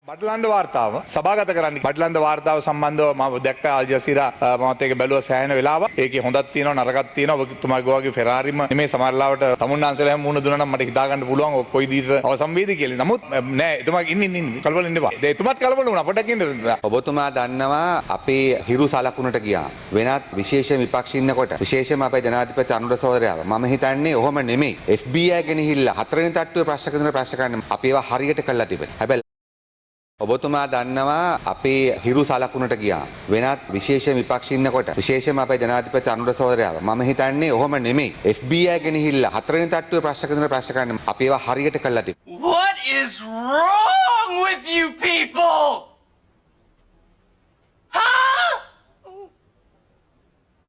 බඩලන්ද වාර්තාව සභාගත කරන්න. බඩලන්ද වාර්තාව සම්බන්ධව මම දැක්ක අල් ජසීරා මමත් ඒක බැලුවා සෑහෙන වෙලාවක්. ඒකේ හොඳක් තියෙනවා නරකක් තියෙනවා. ඔබතුමාගේ වගේ ෆෙරාරිම නෙමෙයි සමහර ලාවට තමුන්නාන්සලා හැම මුණ දුන්නා නම් මට හිතා ගන්න පුළුවන් ඔය කොයි දීස අවසන් වේද කියලා. නමුත් නෑ එතුමා ඉන්න ඉන්න ඉන්න කලබල ඉන්න එපා. ඒ එතුමාත් කලබල වුණා පොඩ්ඩක් ඉන්න. ඔබතුමා දන්නවා අපේ හිරු සලකුණට ගියා. වෙනත් විශේෂ විපක්ෂ ඉන්නකොට විශේෂයෙන්ම අපේ ජනාධිපති අනුර සහෝදරයාව මම හිතන්නේ ඔහොම නෙමෙයි. FBI ගෙනහිල්ලා හතරවෙනි තට්ටුවේ ප්‍රශ්න කරන ප්‍රශ්න කරන්න අපි ඒවා හරියට කරලා තිබෙනවා. හැබැයි ඔබතුමා දන්නවා අපේ හිරු සලකුණට ගියා. වෙනත් විශේෂ විපක්ෂ ඉන්නකොට විශේෂයෙන්ම අපේ ජනාධිපති අනුර සහෝදරයාව මම හිතන්නේ ඔහොම නෙමෙයි. FBI ගෙනහිල්ලා හතරවෙනි තට්ටුවේ ප්‍රශ්න කරන ප්‍රශ්න කරන්න අපි ඒවා හරියට කරලා තිබෙනවා. What is wrong with you people?